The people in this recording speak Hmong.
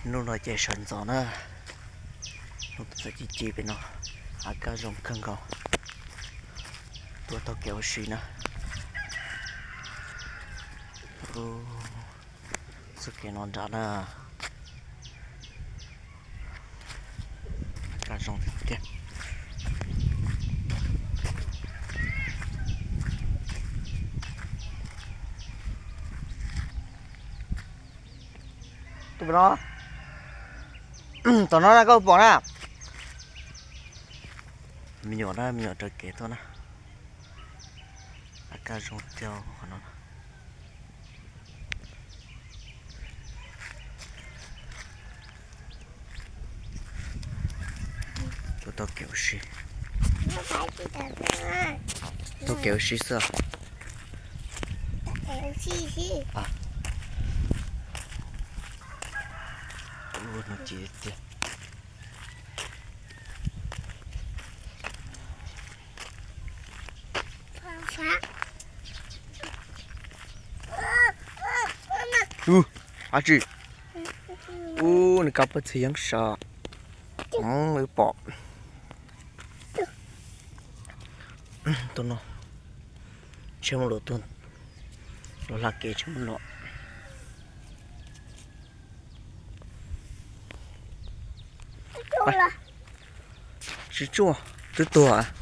Hnub no ces sawv ntxov na, hnub txawm ci ci pem no, a kaj zoo kawg nkaus, tuaj taug kev ua si na. Txoj kev no nrad na, a kaj zoo tiag tiag. Tus no, tom no na koj pom na. Me nyuam na, me nyuam raws kev tuaj na. A kaj zoo tiag qhov no. Tuaj taug kev ua si, taug kev ua si xwb. Ua no ci tiag. Ub, dab tsi? Ub, nws kab poj txhia yeeb sav. Wb pom tus no, tsheb muaj luam tuaj, luag hla kev tsheb muaj luam. Tsis tsuaj, twb tuag.